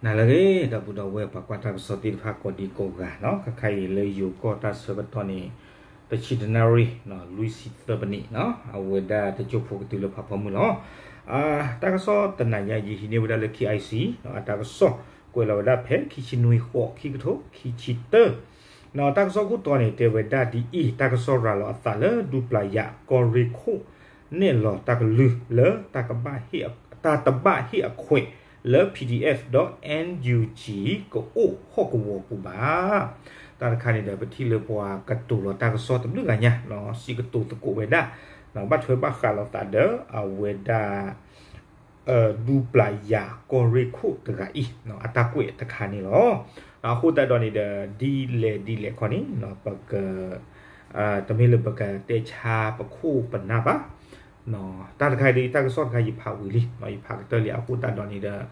နၤလၢအဂ့ၤ ဒီပုၢ်ဒီဝဲၢ်ပှၤကွၢ်တၢ်ကစီၣ်သ့ၣ်တဖၣ်ကိးဒံကိးဂၤနီၤ, ခဲခါအံၤလၢယိၤကီၢ်တၢ်ဆၢကတီၢ်န့ၣ် တဆံတၢနၣ်ရံၣ် လွံၢ်ဆံသၢမံးနံးနီၤ, အဝဲဒၣ်တကၠိဖိကတုၤလၢဖးဖီမုၢ်လီၤ. တၢ်ကစီၣ်တနၤညါယဟံးန့ၢ်ဝဲဒၣ်လၢ KIC အတၢ်ကစီၣ် ကွဲးလီၤဝဲဒၣ်ဖဲခံဆံနွံဃိး ခံကထိခံဆံတၢ တၢ်ကစီၣ်ခိၣ်တီန့ၣ် တဲဝဲဒၣ်ဒ်အံၤ, တၢ်ကစီၣ်ရၤလီၤအသးလၢဒူပျၤယၤကီၢ်ရ့ၣ်ခိၣ် နဲၣ်လီၤတၢ်ကလုၢ်လၢ တၢ်တဘၣ်ဟ့ၣ်အခွဲးလၢ PDF ဒီး NUG ကအိၣ်ဟီၣ်ကဝီၤပူၤဘၣ်. တၢ်တခါန့ၣ်ဒီး ပထံၣ်လၢပှၤကတိၤလီၤတၢ်ကစီၣ်တဘျုးဂၤညါ စံးကတိၤသကိးဝဲဒၣ် ဘၣ်ထွဲဘၣ်ဃးလိာ်သးဒီး အဝဲဒၣ် ဒူပျၤယၤကီၢ်ရ့ၣ်ခိၣ်တဂၤအံၤ အတၢ်ကွဲးတခါန့ၣ်လီၤ. အဃိသတးဒီးန့ၣ်ဒီး ဒ်လဲၣ်ဒ်လဲၣ်ခီန့ၣ် ပက တမ့ၢ်လၢပကတဲဆါပခိၣ်ပနၢ်ဘၣ်. တၢ်တခါအံၤဒီး တၢ်ကစီၣ်တခါယဖးဝံၤလံ ယဖးကတၢၢ်လံ အဃိသတးဒီးန့ၣ်ဒီး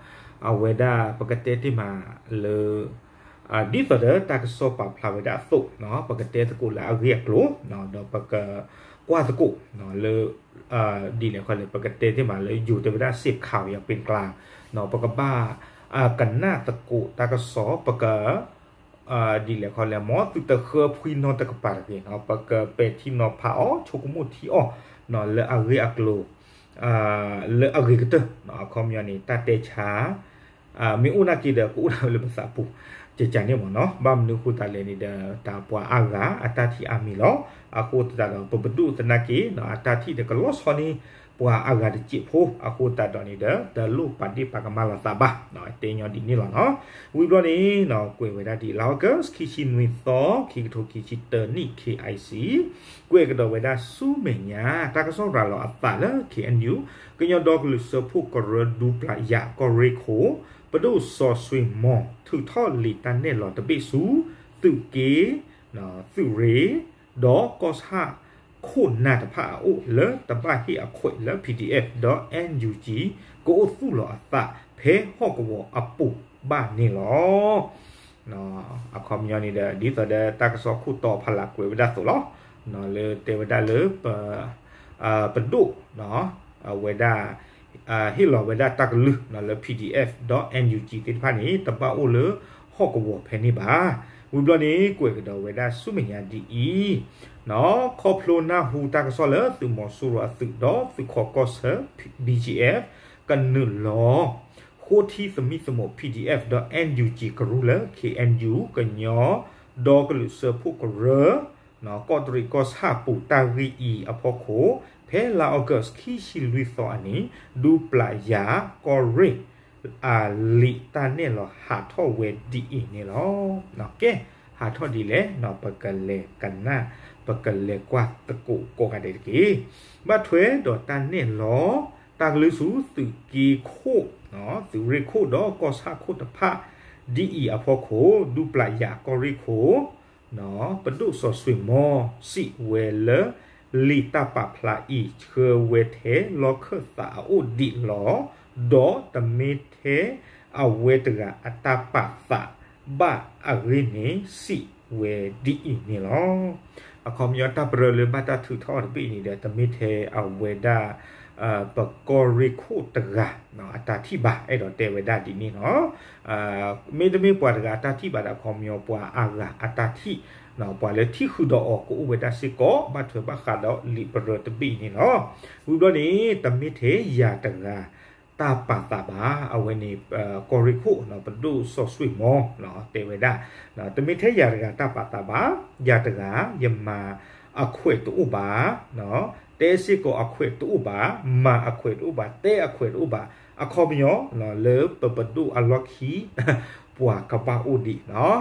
အဝဲဒၣ်ပကတဲတ့ၢ်မးလၢ ဒ်သိးဒီးတၢ်ကစီၣ်ပာ်ဖျါဝဲဒၣ်အသိး ပကတဲသကိးလၢအဂ့ၢ်အကျိၤ ဒီးပကကွၢ်သကိးလၢ ဒ်လဲၣ်ခီလဲၣ် ပကတဲတ့ၢ်မးလၢယိၤတဲဝဲဒၣ် စ့ၣ်ခးဝဲပ့ၤကျါ ပကဘၣ်ကနၣ်သကိးတၢ်ကစီၣ် ပက ဒ်လဲၣ်ခီလဲၣ် မ်သုတဃၢဖှံနီတကပၤတဂ့ၤ ပကပဲာ်ထံနီၤဖးအီၤ ဆိကမိၣ်ထံအီၤ လၢအဂ့ၢ်အကျိၤ လၢအဂ့ၤကတၢၢ် အခီပညီန့ၣ် တၢ်တဲဆါ မ့ၢ်အိၣ်နာ်က့ဒီး ကအိၣ်ဒၣ်ဝဲလၢပသးပူၤ ကကန့ၣ်မ့ၢ်နီၤ, ဘၣ်မနုၤအဃိသတးလဲၣ်န့ၣ်ဒီး တၢ်ပှၤအါဂၤအတၢ်ထံၣ်အါမံၤလီၤ. အဃိသတးဒီး ပပဒိၣ်သနာ်က့ အတၢ်ထံၣ်ဒီးကလီၤဆီန့ၣ် ပှၤအါဂၤတစဲးဖိ အဃိသတးဒီးန့ၣ်ဒီး တလိၣ်ပာ်ဒ့ၣ်ပာ်ကမၣ်လိာ်သးဘၣ် တဲညီဒ်န့ၣ်လီၤနီၤ. ဝံၤဘျီန့ၣ် ကွဲးဝဲဒၣ်ဒ်လါအီကူး ခံဆံနွံသီ ခံကထိခံဆံတၢနံၣ် KIC ကွဲးကဒီးဝဲဒၣ်ဆူမဲာ်ညါ တၢ်ကစီၣ်ရၤလီၤအသးလၢ KNU ကညီဒီကလုာ်စၢဖှိၣ်ကရၢ ဒူပျၤယၤကီၢ်ရ့ၣ်ခိၣ် ပဒိၣ်စီၤစွ့ၤမီၤ ထုးထီၣ်လံာ်တၢ်နဲၣ်လီၤတဘ့ၣ်ဆူ သုးက့ သုးရ့ၣ် ဒီးကီၢ်ဆၣ်ခိၣ်နၢ်တဖၣ်အအိၣ် လၢတဘၣ်ဟ့ၣ်အခွဲးလၢ PDF ဒီး NUG ကအိၣ်သူၣ်လီၤအသး ဖဲဟီၣ်ကဝီၤအပူၤဘၣ်န့ၣ်လီၤ. အခီပညီန့ၣ်ဒီး ဒ်သိးဒီးတၢ်ကစီၣ်ခိၣ်တီဖီလာ်ကွဲးဝဲဒၣ်အသိးလီၤ. လၢတဲဝဲဒၣ်လၢ ပဒိၣ် အဝဲဒၣ် ဟ့ၣ်လီၤဝဲဒၣ်တၢ်ကလုၢ်လၢ PDF ဒီး NUG သ့ၣ်တဖၣ်န့ၣ် တဘၣ်အိၣ်လၢဟီၣ်ကဝီၤဖဲန့ၣ်ဘၣ်. ဝံၤဘျီန့ၣ် ကွဲးကဒီးဝဲဒၣ်ဆူမဲာ်ညါဒ်အံၤ, ခီဖျိနၢ်ဟူတၢ်ကစီၣ်လၢ သုးမီၤစိရိၤအသုးဒီး သုးခိးကီၢ်ဆၢ BGF ကနုာ်လီၤ ဃိထံသမံသမိး PDF ဒီး NUG ကရူၢ်လၢ KNU ကညီဒီကလုာ်စၢဖှိၣ်ကရၢ ကီးတရံးကီၢ်ဆၣ်ပူၤတၢ်ဂ့ၢ်အံၤအဖီခိၣ် ဖဲလါအီကူး ခံဆံလွံၢ်သီအနံၤ ဒူပျၤယၤကီၢ်ရ့ၣ် အလံာ်တၢ်နဲၣ်လီၤဟးထီၣ်ဝဲဒ်အံၤန့ၣ်လီၤ. ကဲ ဟးထီၣ်ဒ်လဲၣ် ပကလဲၤကနၣ် ပကလဲၤကွၢ်သကိးကိးဂၤဒဲးတက့ၢ်. ဘၣ်ထွဲဒီးတၢ်နဲၣ်လီၤ တၢ်ကလုၢ်ဆူသုးက့ခိၣ် သုးရ့ၣ်ခိၣ်ဒီးကီၢ်ဆၣ်ခိၣ်တဖၣ် ဒ်အံၤအဖီခိၣ် ဒူပျၤယၤကီၢ်ရ့ၣ်ခိၣ် ပဒိၣ်စီၤစွ့ၤမီၤ စံးဝဲလၢ လံာ်တၢ်ပာ်ဖျါအံၤ ဆှၢဝဲထဲလီခၢၣ်သးအအိၣ်ဒံးလီၤ. ဒီးတမ့ၢ်ထဲအဝဲတဂၤအတၢ်ပာ်သးဘၣ်အဂ့ၢ်န့ၣ် စံးဝဲဒ်အံၤန့ၣ်လီၤ. အခီပညီတၢ်ပရၢလၢဘၣ်တၢ်ထုးထီၣ်အီၤတဘ့ၣ်န့ၣ်ဒီး တမ့ၢ်ထဲအဝဲဒၣ် ပကီၢ်ရ့ၣ်ခိၣ်တဂၤ အတၢ်ထံၣ်ဘၣ် အဲၣ်ဒိးတဲဝဲဒၣ်ဒ်န့ၣ်လီၤ. မ့တမ့ၢ်ပှၤတဂၤအတၢ်ထံၣ်ဘၣ်ဒီး အခီပညီပှၤအါဂၤအတၢ်ထံၣ် ပှၤလၢထံၣ်ဃုာ်ဒီးအီၤကအိၣ်ဝဲဒၣ်စ့ၢ်ကီး ဘၣ်ထွဲဘၣ်ဃးဒီးလံာ်ပရၢတဘ့ၣ်အံၤန့ၣ်လီၤ. ဝံၤဘျီန့ၣ် တမ့ၢ်ထဲယၤတဂၤတၢ်ပာ်သးဘၣ်. အဝဲန့ၣ် ကီၢ်ရ့ၣ်ခိၣ် ပဒိၣ်စီၤစွ့ၤမီၤ တဲဝဲဒၣ် တမ့ၢ်ထဲယၤတဂၤတၢ်ပာ်သးဘၣ်. ယၤတဂၤ ယမၤအခွဲးတအိၣ်ဘၣ် တဲစ့ၢ်ကီးအခွဲးတအိၣ်ဘၣ် မၤအခွဲးတအိၣ်ဘၣ် တဲအခွဲးတအိၣ်ဘၣ် အခီပညီ လၢပပဒိၣ်အလီၢ်ခံ ပှၤကဘၣ်အိၣ်ဒံးလီၤ.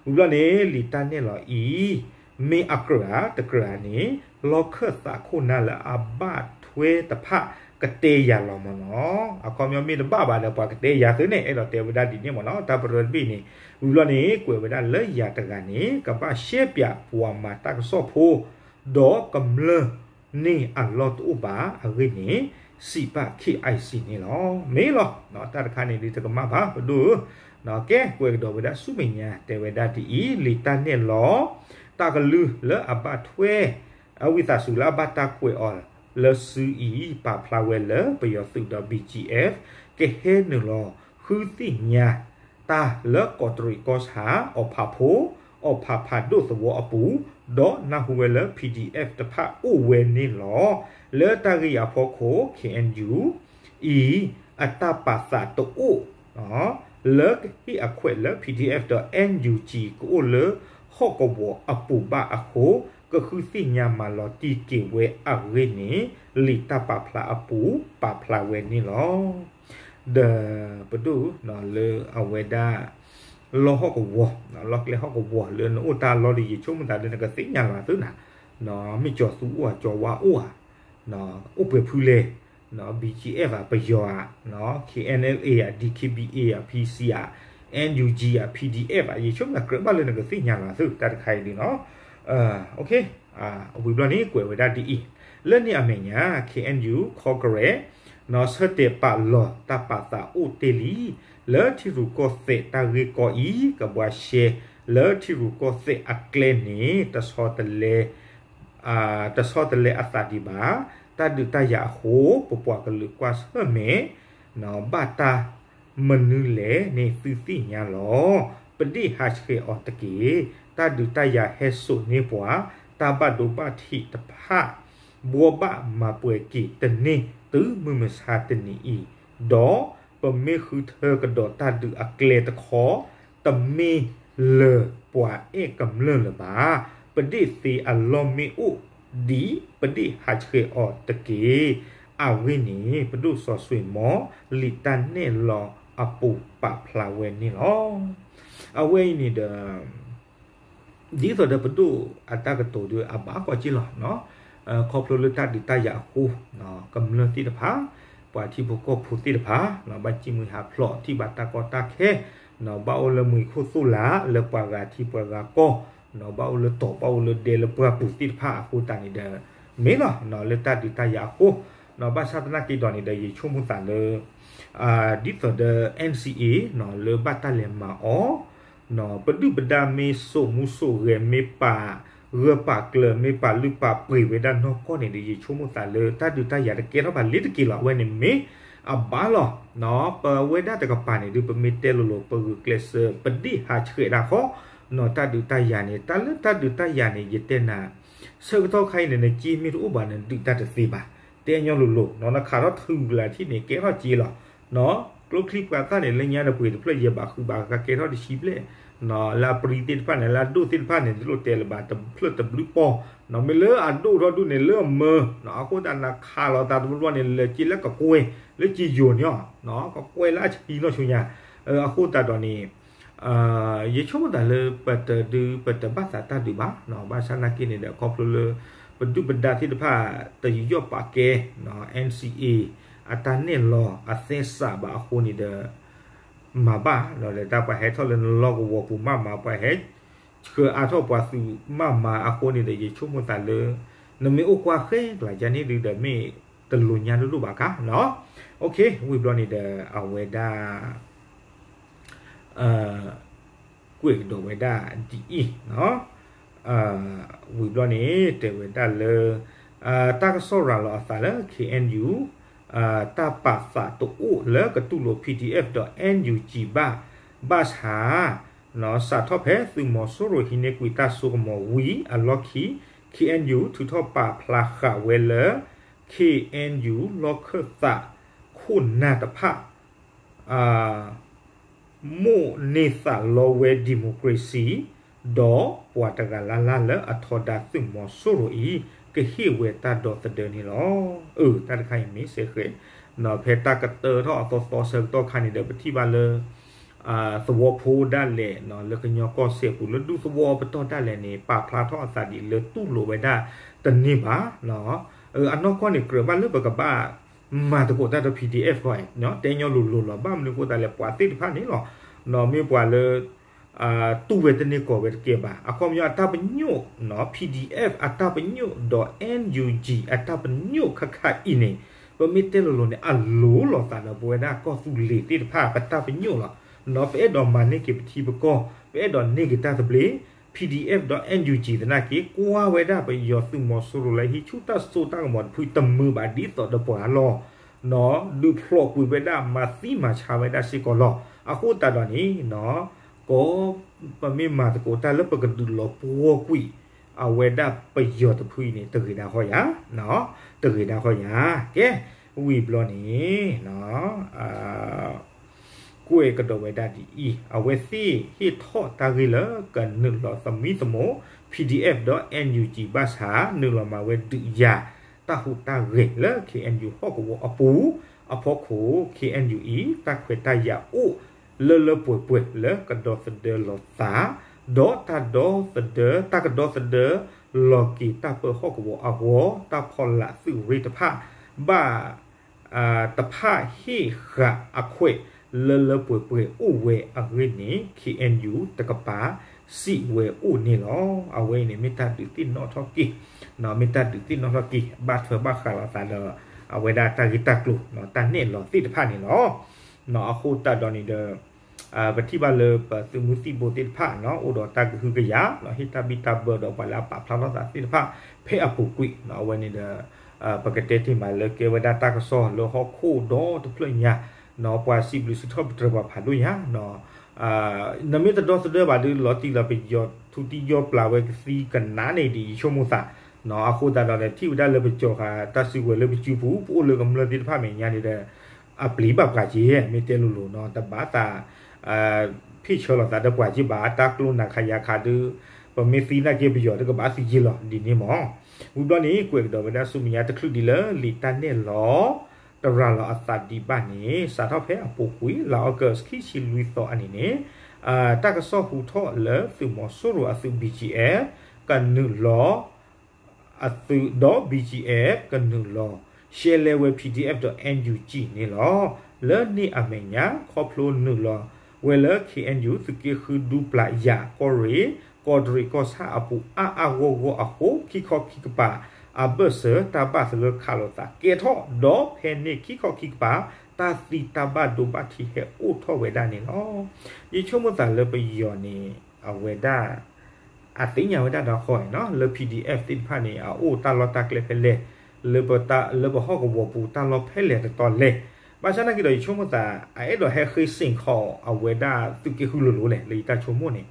ဝံၤဘျီန့ၣ် လံာ်တၢ်နဲၣ်လီၤအံၤ မ့ၢ်အကြၢးဧါ တကြၢးဧါန့ၣ် လီခၢၣ်သးခိၣ်နၢ်လၢအဘၣ်ထွဲတဖၣ်ကတဲယၤလီၤမ့ၢ်နီၤ. အခီပညီမ့ၢ်တဘၣ်ဘၣ်ဒီး ပှၤကတဲယၤသုန့ၣ် အဲၣ်ဒိးတဲဝဲဒၣ်ဒ်န့ၣ်မ့ၢ်နီၤ တၢ်ပရၢတဘ့ၣ်န့ၣ်. ဝံၤဘျီန့ၣ် ကွဲးဝဲဒၣ်လၢယၤတဂၤန့ၣ် ကဘၣ်ရှဲပၠးပှၤမၤတၢ်ကစီၣ်ဖိ ဒီးကမျၢၢ်န့ၣ်အလီၢ်တအိၣ်ဘၣ် အဂ့ၢ်န့ၣ် စံးဘၣ် KIC န့ၣ်လီၤ. မ့ၢ်လီၤ တၢ်တခါန့ၣ်ဒ်တကမၣ်ဘၣ် ပဒိၣ်ဧၢ, ကဲ ကွဲးကဒီးဝဲဒၣ်ဆူမဲာ်ညါ တဲဝဲဒၣ်ဒ်အံၤ, လံာ်တၢ်နဲၣ်လီၤ တၢ်ကလုၢ်လၢအဘၣ်ထွဲ အဝံသးစူၤလၢအဘၣ်တၢ်ကွဲးအီၤလၢစုအံၤ ပာ်ဖျါဝဲလၢပယီၤသုးဒီး BGF ကဟဲနုာ်လီၤ ဃုသ့ၣ်ညါတၢ်လၢကီးတရံးကီၢ်ဆၣ် အီၣ်ဖးဖိ အီၣ်ဖးဖးဒိၣ်သဝီအပူၤ, ဒီးနၢ်ဟူဝဲလၢ P D F တဖၣ်အိၣ်ဝဲန့ၣ်လီၤ. လၢတၢ်ဂ့ၢ်အဖီခိၣ် K N U အံၤ အတၢ်ပာ်သးတအိၣ် လၢကဟ့ၣ်အခွဲးလၢ P D F ဒီး N U G ကအိၣ်လၢဟီၣ်ကဝီၤအပူၤဘၣ်အဃိ, ကဃုသ့ၣ်ညါမၤလီၤတံၢ်က့ၤဝဲအဂ့ၢ်န့ၣ် လံာ်တၢ်ပာ်ဖျါအပူၤပာ်ဖျါဝဲန့ၣ်လီၤ. ဒီးပဒိၣ်လၢအဝဲဒၣ် လီၢ်ဟီၣ်ကဝီၤ, လီၢ်ကျဲဟီၣ်ကဝီၤလၢနအိၣ်တၢ်လီၢ်ဒီး ယဆိကမိၣ်သးလၢနကသ့ၣ်ညါလီၤသုနၤ, မ့ၢ်ကၠီၤသူအိၣ်ဧါ ကၠီၤဝါအိၣ်ဧါ, အိၣ်ပှဲၤဖုလဲၣ်, B G F ဧါ ပယီၤဧါ, K N L A ဧါ D K B A ဧါ P C ဧါ, N U G ဧါ P D F ဧါ, ယဆိကမိၣ်ကြၢးဘၣ်လၢနကသ့ၣ်ညါလီၤသုတၢ်တခါအံၤဒ်နီၤ. ဝံၤဘျီန့ၣ် ကွဲးဝဲဒၣ်ဒ်အံၤ, လၢန့ၣ်အမဲာ်ညါ K N U Congress ဆၢတဲာ်ပာ်လီၤတၢ်ပာ်သးအိၣ်တ့ၢ်လံ, လၢထံရူၢ်ကီၢ်သဲးတၢ်ဂ့ၢ်ကီအံၤ ကဘှါရှဲလၢထံရူၢ်ကီၢ်သဲးအကျဲန့ၣ် တဆီတလဲ တဆီတလဲအသးဒံးဘၣ်, တၢ်ဒုးတၢ်ယၤအဃိ ပပှၤကလုာ်ကွၢ်ဆၢၣ်မဲာ် ဘၣ်တၢ်မနုၤလဲၣ်န့ၣ် သုသ့ၣ်ညါလီၤ. ပဒ့ၣ်ဟးဆှဲးအီၤတက့ၢ်. တၢ်ဒုးတၢ်ယၤဟဲစိာ်န့ၢ်ပှၤ တၢ်ဘၣ်ဒိဘၣ်ထံးတဖၣ် ဘှီဘၣ်မၤပှဲၤက့ၤတန့ၢ် တုၤမုၢ်မဆါတနံၤအံၤ, ဒီးပမ့ၢ်ဃုထၢကဒီးတၢ်ဒုးအကျဲတခီ တမ့ၢ်လၢၤပှၤအဲၣ်ကမျၢၢ်လၢၤဘၣ်. ပဒ့ၣ်သ့အလီၢ်မ့ၢ်အိၣ်ဒံး ပဒ့ၣ်ဟးဆှဲးအီၤတက့ၢ်. အဂ့ၢ်န့ၣ် ပဒိၣ်စီၤစွ့ၤမီၤ လံာ်တၢ်နဲၣ်လီၤအပူၤပာ်ဖျါဝဲန့ၣ်လီၤ. အဝဲအံၤန့ၣ်ဒီး ဒ်သိးဒီးပဒိၣ်အတၢ်ကတိၤဒီးအဘၣ်ကွၢ်က့လီၤ. ခီဖျိလၢတၢ်ဒုးတၢ်ယၤအဃိ ကမျၢၢ်သ့ၣ်တဖၣ် ပှၤထံဖိကီၢ်ဖိသ့ၣ်တဖၣ် ဘၣ်ကံၣ်မှံဟးဖျိး ထံၣ်ဘၣ်တၢ်ကီတၢ်ခဲ ဘၣ်အိၣ်လၢမွံၤခိၣ်သိၣ်လာ် လၢပှၤဂၤထံပှၤဂၤကီၢ် ဘၣ်အိၣ်လၢတီၤ ဘၣ်အိၣ်လၢဒဲလၢပှၢ်ပူၤသ့ၣ်တဖၣ်အဃိသတးန့ၣ်ဒီး မ့ၢ်လီၤ လၢတၢ်ဒုးတၢ်ယၤအဃိ ဘၣ်ဆၣ်သနာ်က့ဒီးန့ၣ်ဒီး ယဆိကမိၣ်သးလၢ ဒ်သိးဒီး N C A လၢဘၣ်တၢ်လဲၤမၤအီၤ ပဒုၣ်ပဒါမ့ၢ်စိာ်မူစိာ်ဂဲၤ မ့ၢ်ပာ်ဂၢၢ်ပာ်ကျၢၤ မ့ၢ်ပာ်လုၢ်ပာ်ပှ့ၤဝဲဒၣ်နီၢ်ကီၢ်န့ၣ်ဒီး ယဆိကမိၣ်သးလၢတၢ်ဒုးတၢ်ယၤတကဲထီၣ်ဘၣ်လ့ၤတက့ၢ်လီၤ. အဝဲန့ၣ်မ့ၢ်အဘၣ်လီၤ. ပဝဲဒၣ်တကပၤန့ၣ်ဒုး ပမ့ၢ်တဲလိၤလိၤ ပဂုာ်ကျဲးစၢး ပဒ့ၣ်ဟးဆှဲးဒၣ်ဃီ တၢ်ဒုးတၢ်ယၤန့ၣ် တၢ်လၢတၢ်ဒုးတၢ်ယၤန့ၣ် ယတဲနၤ ဆၢကတီၢ်ခါအံၤန့ၣ် နက့မ့ၢ်တအိၣ်ဘၣ် နဒုးတၢ်တသ့ဘၣ်. တဲညီလိၤလိၤ နခးထီၣ်ထုကလၤထံၣ်န့ၣ် ကဲထီၣ်က့လီၤ. ကျိချံပှၤသၣ်န့ၣ် လၢညါဒီးပှ့ၤတဖျၢၣ်ယဲၢ်ဘးဃုဘး ကကဲထီၣ်တဆံဘျဲၣ် လၢအပြံသ့ၣ်တဖၣ်န့ၣ် လၢအဒိၣ်သ့ၣ်တဖၣ်န့ၣ် တလိၣ်တဲလၢၤဘၣ် တဖျၢၣ်တဘျုးပီၢ် မ့ၢ်လၢအဒိၣ်ထီၣ်ဒိၣ်န့ၣ် လၢအမၢ အဃိသတးနခးလီၤသးတဘျီဘျီန့ၣ် လဲၤက့လၢကကွဲၢ် လၢက့ယိာ်န့ၣ် ကကွဲၢ်လၢအဆံနီၢ်ဆူညါ အဃိသတးဒီးန့ၣ် ယဆိကမိၣ်သးလၢပတဒုး ပတဘၣ်သးတၢ်ဒုးဘၣ် ဘၣ်ဆၣ်သနာ်က့န့ၣ်ဒီး ခီဖျိလၢ ပဒုၣ်ပဒါသ့ၣ်တဖၣ် တယူးယီၣ်ပာ်ကဲ N C A အတၢ်နဲၣ်လီၤအသဲစးဘၣ်အဃိန့ၣ်ဒီး မၤဘၣ် ဒီးတၢ်ပှၤဟဲထီၣ်လၢနလီၢ်ကဝီၤပူၤမးမး ပှၤဟဲဆှၢအါထီၣ်ပှၤသုးမးမးအဃိန့ၣ်ဒီး ယဆိကမိၣ်သးလၢ နမ့ၢ်အိၣ်ကွၢ်ဃဲကျါယါန့ၣ်ဒုးဒီး မ့ၢ်တလိၤညါဒိၣ်ဒိၣ်ဘၣ်ခါ ဝံၤဘျီန့ၣ်ဒီး အဝဲဒၣ် ကွဲးကဒီးဝဲဒၣ်ဒ်အံၤ, ဝံၤဘျီန့ၣ် တဲဝဲဒၣ်လၢ တၢ်ကစီၣ်ရၤလီၤအသးလၢ K N U တၢ်ပာ်သးတအိၣ်လၢကတူၢ်လိာ် P D F ဒီး N U G ဘၣ်, ဘၣ်ဆၣ် စးထီၣ်ဖဲသုးမီၤစိရိၤဟံးန့ၢ်ကွံာ်တၢ်စိကမီၤဝံၤအလီၢ်ခံ K N U ထုးထီၣ်ပာ်ဖျါဃာ်ဝဲလၢ K N U လီၢ်ခၢၣ်သးခိၣ်နၢ်တဖၣ် မိၣ်န့ၢ်သးလီဝဲ democracy ဒီးပှၤတဂၤလၢ်လၢ်လၢအထီဒါသုးမီၤစိရိၤအံၤ ကဟ့ၣ်ဝဲတၢ်ဒီသဒၢန့ၣ်လီၤ. အၢ တၢ်တခါအံၤမ့ၢ်စဲဃဲး ဖဲတၢ်ကတၢထီၣ်အသီသီဆၢကတီၢ်ခါန့ၣ်ဒီး ပထံၣ်ဘၣ်လၢ သဝီဖိဒၣ်လဲာ် လၢကညီကီၢ်စဲၣ်ပူၤ လၢဒူသဝီပတီၢ်ဒၣ်လဲာ်န့ၣ် ပာ်ဖျါထီၣ်အသးဒ်လၢတူၢ်လိာ်ဝဲဒၣ်တန့ၢ်ဘၣ်. အနီၢ်ကီၢ်န့ၣ် ကြၢးဘၣ်လၢပကဘၣ် မၤသကိးတၢ်ဒီး P D F ခီ တဲညီလိၤလိၤလီၤ. ဘၣ်မနုၤအဃိသတးလဲၣ် ပှၤသ့ၣ်တဖၣ်န့ၣ်လီၤ မ့ၢ်ပှၤလၢ တူၢ်ဝဲတန့ၢ်ကီၢ်ဝဲတကဲဘၣ်. အခီပညီအတၢ်ပညိၣ် P D F အတၢ်ပညိၣ်ဒီး N U G အတၢ်ပညိၣ်ခါခါအံၤန့ၣ် ပမ့ၢ်တဲလိၤလိၤန့ၣ် အလိၤလိာ်သးဒီးပဝဲဒၣ်ကီၢ်သူလ့ၤသ့ၣ်တဖၣ် ပတၢ်ပညိၣ်လီၤ. ပအဲၣ်ဒိးမၤန့ၢ်က့ၤပထံပကီၢ် ပအဲၣ်ဒိးန့ၢ်က့ၤတၢ်သဘျ့ P D F ဒီး N U G သနာ်က့ ကွၢ်ဝဲဒၣ်ပယီၤသုးမီၤစိရိၤလၢဟံးဆူၣ်တၢ်စိတၢ်ကမီၤတဖုတမုာ်ဘၣ်ဒ်သိးဒီးပှၤလီၤ. ဒုးဖျိးကွံာ်ဝဲဒၣ် မၤသံမၤဆါဝဲဒၣ်စ့ၢ်ကီးလီၤ. အဃိသတးဒီးန့ၣ် ကီ ပမ့ၢ်မၤသကိးတၢ်လၢပကဒုးလီၤပှီၢ်ကွံာ် အဝဲဒၣ်ပယီၤတဖုအံၤန့ၣ် တဂ့ၤဒၣ်ဃီယၤ, တဂ့ၤဒၣ်ဃီယၤ. ကဲ ဝံၤဘျီန့ၣ် ကွဲးကဒီးဝဲဒၣ်ဒ်အံၤ, အဝဲသ့ၣ်ဟ့ၣ်ထီၣ်တၢ်ဂ့ၢ်လၢကနုာ်လီၤသမံသမိး P D F ဒီး N U G ဘၣ်ဆၣ် နုာ်လီၤမၤဝဲဒုးယၤ တၢ်ဟူးတၢ်ဂဲၤလၢ K N U ဟီၣ်ကဝီၤအပူၤအဖီခိၣ် K N U အံၤ တၢ်ခွဲးတၢ်ယာ်အိၣ်လၢလၢပှဲၤပှဲၤလၢကဒီသဒၢလီၤသး, ဒီးတၢ်ဒီသဒၢ တၢ်ကဒီသဒၢ လီၤက့ၤတၢ်ပၢဟီၣ်ကဝီၤအဂီၢ် တၢ်ဖီလာ်သုးရ့ၣ်တဖၣ် ဘၣ် တဖၣ်ဟ့ၣ်ဃာ်အခွဲးလၢလၢပှဲၤပှဲၤအိၣ်ဝဲအဂ့ၢ်န့ၣ် K N U တကပၤစံးဝဲအိၣ်န့ၣ်လီၤ. အဝဲအံၤန့ၣ် မ့ၢ်တၢ်ဒုးသ့ၣ်နီၣ်ထီၣ်က့ၤ, မ့ၢ်တၢ်ဒုးသ့ၣ်နီၣ်ထီၣ်က့ၤ ဘၣ်ထွဲဘၣ်ဃးလိာ်သးဒီး အဝဲဒၣ်တၢ်ဂ့ၢ်တၢ်ကျိၤ တၢ်နဲၣ်လီၤသ့ၣ်တဖၣ်န့ၣ်လီၤ. အဃိသတးဒီးန့ၣ်ဒီး ပထံၣ်ဘၣ်လၢပသုးမုၢ်သံၣ်ဘိသ့ၣ်တဖၣ် အိၣ်ဒီးတၢ်ကဟုကယာ် ဟ့ၣ်တၢ်ဘံၣ်တၢ်ဘၢဒီးပှၤလၢအပာ်ဖျါထီၣ်သးသ့ၣ်တဖၣ် ဖဲအပူၤကွံာ် အဝဲန့ၣ်ဒီး ပကတဲတ့ၢ်မးလၢကဲဝဲဒၣ်တၢ်ကစီၣ်လၢဟီၣ်ခိၣ်ဒီတဖျၢၣ်ညါ ပှၤစံးဘျုးစံးထီၣ်ပတြၢၤပှၤဖးဒိၣ်ညါ နမ့ၢ်တဒီသဒၢဘၣ်ဒီး လီၤတံၢ်လီၤပယီၤ ထူတံယီပျၢ်ဝဲကသံကနးန့ၣ်ဒ်ယဆိကမိၣ်သး, အဃိသတးဒီး ထံၣ်ဝဲဒၣ်လၢပကၠီၤဃာ်တၢ်စုကဝဲၤလၢပစုပူၤ ပအိၣ်လၢကမျၢၢ်သ့ၣ်တဖၣ်မဲာ်ညါန့ၣ်ဒီး အပျံၤဘၣ်ပှၤက့ၤ မ့ၢ်တဲလိၤလိၤနီၤ တဘၣ်သး ဖ့ၣ်ဆၢလိာ်သးဒီးပှၤက့ၤဘၣ် တၢ်ကျိနၤခးယၤခးဒီး ပမ့ၢ်သံနာ်က့ ပယီၤတကဘၣ်သံယ့ၢ်လီၤဒ်န့ၣ်မး. ဝံၤဘျီန့ၣ် ကွဲးကဒီးဝဲဒၣ်ဆူမဲာ်ညါတချုးဒံးလၢ လံာ်တၢ်နဲၣ်လီၤ တရၤလီၤအသးဒံးဘၣ်န့ၣ် စးထီၣ်ဖဲအပူၤကွံာ် လါအီကူး ခံဆံလွံၢ်သီအနံၤန့ၣ် တၢ်ကစီၣ်ဟူထီၣ်လၢသုးမီၤစိရိၤအသုး B G F ကနုာ်လီၤ အသုးဒီး B G F ကနုာ်လီၤ ရှဲလဲဝဲ P D F ဒီး N U G န့ၣ်လီၤ. လၢန့ၣ်အမဲာ်ညါ ခီဖျိနုာ်လီၤဝဲလၢ K N U သုးက့ဃုဒူပျၢ်ယၤ ကီၢ်ရ့ၣ် ကီးတရံးကီၢ်ဆၣ်အပူၤအါအါဂီၢ်ဂီၢ်အဃိ ခံခီခံကပၤ အဘၢၣ်စၢၤတၢ်ဘၣ်သဂၢၢ်ခးလိာ်သးကဲထီၣ် ဒီးဖဲန့ၣ်ခံခီခံကပၤ တၢ်သံတၢ်ဘၣ်ဒိဘၣ်ထံးဟဲအိၣ်ထီၣ်ဝဲဒၣ်န့ၣ်လီၤ. ယဆိကမိၣ်သးလၢပယီၤန့ၣ် အဝဲဒၣ် အသ့ၣ်ညါဝဲဒၣ်ဒီးဃီနီၤ လၢ P D F သ့ၣ်တဖၣ်န့ၣ် အအိၣ်တၢ်လီၢ်တၢ်ကျဲဖဲလဲၣ်, လၢပ လၢပဟီၣ်ကဝီၤပူၤတၢ်လီၢ်ဖဲလဲၣ်တတီၤလဲၣ်, ဘၣ်ဆၣ်နာ်က့ဒီး ယဆိကမိၣ်သး အအဲၣ်ဒိးဟဲဃ့စ့ၢ်ကီးအဝဲဒၣ်သုးက့ဃုလိၤလိၤလဲၣ် လၢယတၢ်ဆိကမိၣ်န့ၣ်,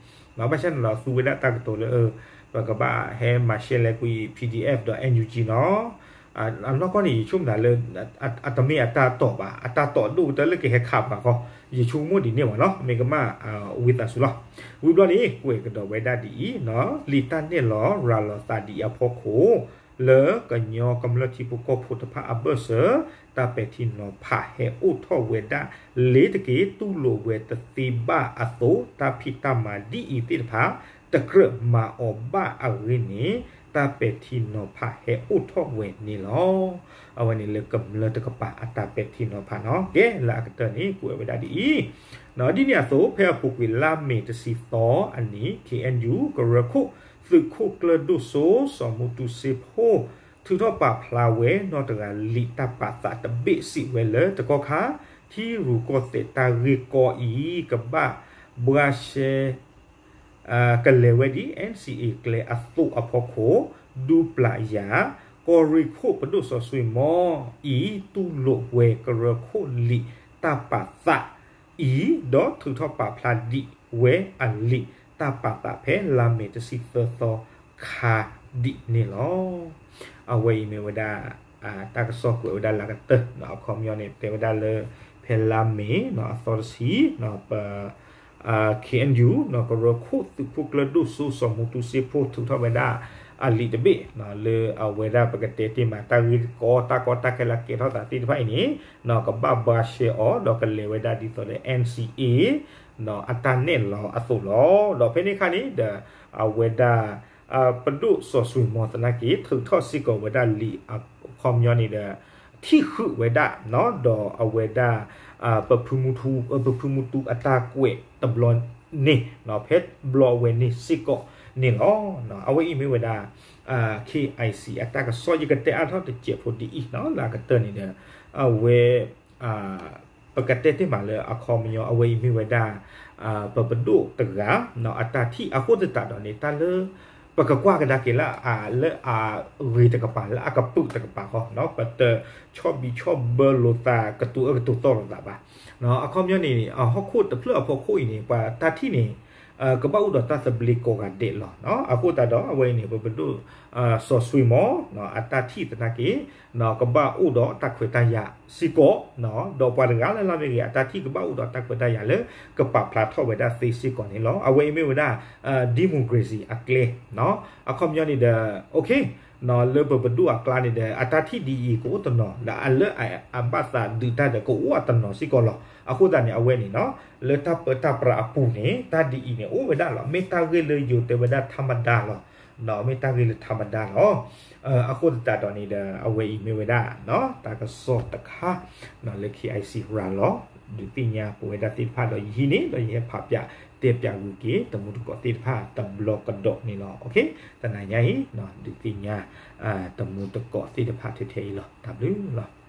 ဘၣ်ဆၣ်န့ၣ်ဒီးသူဝဲဒၣ်တၢ်ကတိၤလၢ ပကဘၣ်ဟဲမၤရှဲလဲကွံာ် P D F ဒီး N U G နီၤ အနီၢ်ကီၢ်န့ၣ် ယဆိကမိၣ်သးလၢ အတမ့ၢ်အတၢ်တိာ်ဘၣ် အတၢ်တိာ်ဒိၣ်ကတၢၢ်လၢကဟဲခးပှၤဃီ, ယဆိကမိၣ်ဒ်န့ၣ်ဘၣ်နီၤ မ့ၢ်ကမၣ်ဝံသးစူၤလီၤ. ဝံၤဘျီန့ၣ် ကွဲးကဒီးဝဲဒၣ်ဒ်အံၤ, လံာ်တၢ်နဲၣ်လီၤရၤလီၤသးဒ်အံၤအဖီခိၣ်, လၢကညီကမျၢၢ်ထံဖိကီၢ်ဖိတဖၣ်အဘၢၣ်စၢၤ တၢ်ပဲာ်ထံနီၤဖးဟဲအိၣ်ထီၣ်ဝဲဒၣ် လ့ၤတက့ၢ် တူၢ်လိာ်ဝဲတသ့ဘၣ်အသိး တၢ်ဖံးတၢ်မၤဒ်အံၤသ့ၣ်တဖၣ် တကြၢးမၤအီၤဘၣ်အဂ့ၢ်န့ၣ် တၢ်ပဲာ်ထံနီၤဖးဟဲအိၣ်ထီၣ်ဝဲန့ၣ်လီၤ. အဝဲန့ၣ်လၢကမျၢၢ်တကပၤအတၢ်ပဲာ်ထံနီၤဖးနီၤ. ကဲ လၢအကတၢၢ်န့ၣ် ကွဲးဝဲဒၣ်ဒ်အံၤ, ဒ်န့ၣ်အသိး ဖဲအပူၤကွံာ်လါမ့ၤတဆံသီအနံၤ K N U ကရၢခိၣ် သုးခိၣ်ကျၢၢ်ဒိၣ်စိ စီၤမူတူစ့ဖိ ထုးထီၣ်ပာ်ဖျါဝဲ နီၢ်တဂၤလံာ်တၢ်ပာ်သးတဘ့ၣ်စံးဝဲလၢ တကီၢ်ခါ ထံရူၢ်ကီၢ်သဲးတၢ်ဂ့ၢ်ကီအံၤ ကဘၣ်ဘှါရှဲ ကလဲၤဝဲဒ် N C A ကျဲအသိးအဖီခိၣ် ဒူပျၢ်ယၤ ကီၢ်ရ့ၣ်ခိၣ်ပဒိၣ်စီၤစွ့ၤမီၤအံၤ တူၢ်လိာ်ဝဲကရၢခိၣ်လံာ်တၢ်ပာ်သးအံၤ ဒီးထုးထီၣ်ပာ်ဖျါဒံးဝဲအလံာ်တၢ်ပာ်သးဖဲလါမ့ၤတဆံသၢသီခါဒ်န့ၣ်လီၤ. အဝဲအံၤမ့ၢ်ဝဲဒၣ် တၢ်ကစီၣ်ကွဲးဝဲဒၣ်လၢအကတၢၢ် အခီပညီန့ၣ် တဲဝဲဒၣ်လၢ ဖဲလါမ့ၤ အသီတဆံ ပ K N U ကရၢခိၣ်သုးခိၣ်ကျၢၢ်ဒိၣ်စိ စီၤမူတူစ့ဖိ ထုးထီၣ်ဝဲဒၣ်အလံာ်တဘ့ၣ် လၢအဝဲဒၣ်ပကတဲတ့ၢ်မး တၢ်ဂ့ၢ်ကီ တၢ်ကီတၢ်ခဲလၢကဲထီၣ်သးသ့ၣ်တဖၣ်အံၤန့ၣ် ကဘၣ်ဘှါရှဲအီၤ ဒီးကလဲၤဝဲဒၣ်ဒ်သိးလၢ N C A အတၢ်နဲၣ်လီၤအသိးလီၤ. ဒီးဖဲန့ၣ်အခါန့ၣ်ဒီး အဝဲဒၣ် ပဒိၣ်စီၤစွ့ၤမီၤသနာ်က့ ထုးထီၣ်စ့ၢ်ကီးဝဲဒၣ်လံာ်အခီပညီန့ၣ်ဒီး ထံၣ်ဃုာ်ဝဲဒၣ် ဒီးအဝဲဒၣ် ပဖုမူတူ ပဖုမူတူအတၢ်ကွဲးတဘျီန့ၣ် ဖဲဘျီဝဲန့ၣ်စ့ၢ်ကီးန့ၣ်လီၤ. အဝဲအံၤမ့ၢ်ဝဲဒၣ် K I C အတၢ်ကစီၣ် ယကတဲအါထီၣ်တစဲးဖိဒ်အံၤ လၢအကတၢၢ်န့ၣ်ဒီး အဝဲ ပကတဲတ့ၢ်မးလၢအခီပညီ အဝဲအံၤမ့ၢ်ဝဲဒၣ် ပပဒိၣ်တဂၤ အတၢ်ထံၣ်အဃိသတးဒီးန့ၣ် တၢ်လၢ ပကကွၢ်ကဒါက့ၤလၢအလၢအဂ့ၤတကပၤ လၢအကပုာ်တကပၤဃီ, ပတဆီၣ်ဘံးဆီၣ်ဘၢလိာ်သး ကတိၤအၢကတိၤသီလိာ်သးဘၣ်. အခီပညီန့ၣ် ဟီၣ်ခိၣ်တဖျၢၣ်အဖီခိၣ်အံၤန့ၣ် ပှၤတၢ်ထံၣ်န့ၣ် ကဘၣ်အိၣ်ဒီးတၢ်သဘျ့ကိးဂၤဒဲးလီၤ. အဃိသတးဒီး အဝဲအံၤန့ၣ် ပပဒိၣ်စီၤစွံမီၤ အတၢ်ထံၣ်သနာ်က့ ကဘၣ်အိၣ်ဒီးတၢ်ခွဲးတၢ်ယာ်စ့ၢ်ကီး, ဒီးပှၤတဂၤလၢ်လၢ်မ့ၢ်ဂ့ၤ အတၢ်ထံၣ်ကဘၣ်အိၣ်ဒီးတၢ်ခွဲးတၢ်ယာ်လၢ ကပာ်ဖျါထီၣ်ဝဲဒၣ်သ့စ့ၢ်ကီးန့ၣ်လီၤ. အဝဲအံၤမ့ၢ်ဝဲဒၣ် democracy အကျဲ, အခီပညီန့ၣ်ဒီး လၢပပဒိၣ်အကျါန့ၣ်ဒီး အတၢ်ထံၣ်ဒ်အံၤကအိၣ်တနီၤ ဒီးအလၢအဘၣ်သးဒုးတၢ်ဒီးကအိၣ်အတနီၤစ့ၢ်ကီးလီၤ. အဃိသတးန့ၣ် အဝဲန့ၣ် လၢတၢ်ပၢတၢ်ပြးအပူၤန့ၣ် တၢ်ဒ်အံၤန့ၣ် အိၣ်ဝဲဒၣ်လီၤ. မ့ၢ်တၢ်ဂ့ၢ်လၢယိၤတဲဝဲဒၣ် ထးမဒါ လီၤ. မ့ၢ်တၢ်ဂ့ၢ်လၢထးမဒါ လီၤ. အဃိသတးဒီးန့ၣ်ဒီး အဝဲအံၤမ့ၢ်ဝဲဒၣ် တၢ်ကစီၣ်တခါ လၢ KIC ရၤလီၤ ဒုးသ့ၣ်ညါပဝဲဒၣ်သ့ၣ်တဖၣ်ဒီး ယဟံးန့ၢ် ဒီးယဟဲဖးပၠးတဲပၠးဂုာ်က့ၤ တမူတကိးသ့ၣ်တဖၣ် တဘျီကဒီးန့ၣ်လီၤ. တနၤညါအံၤ ဒုးသ့ၣ်ညါ တမူတကိးသ့ၣ်တဖၣ်ထဲထဲအံၤလီၤ. တၢ်ဘျုးလီၤ.